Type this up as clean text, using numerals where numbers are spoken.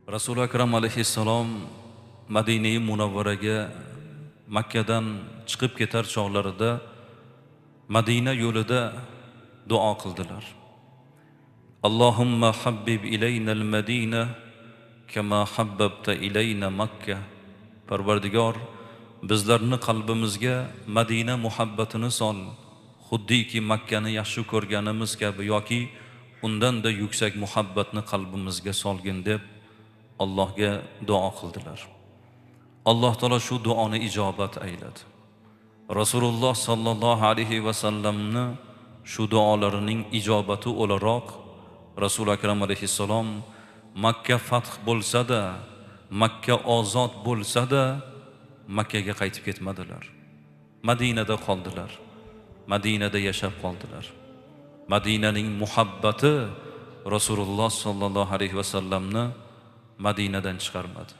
Rasuli akram alayhissalom Madinai Munavvaraga Makkadan chiqib ketar chog'larida Madina yo'lida duo qildilar. Allohumma habbib ilayna al-Madina kama habbabta ilayna Makka. Parvardigor, bizlarni qalbimizga Madina muhabbatini sol, xuddiki Makkani yaxshi ko'rganimiz kabi yoki undan-da yuksak muhabbatni qalbimizga solgin deb Allohga duo qildilar. Alloh taolo shu duoni ijobat ayladi. Rasululloh sallallohu alayhi va sallamni shu duolarining ijobati o'laroq Rasul akram alayhissalom Makka fath bo'lsa-da, Makka ozod bo'lsa-da, Makkaga qaytib ketmadilar. Madinada qoldilar. Madinada yashab qoldilar. Madinaning muhabbati Rasululloh sallallohu alayhi va sallamni Madinadan chiqarmadi.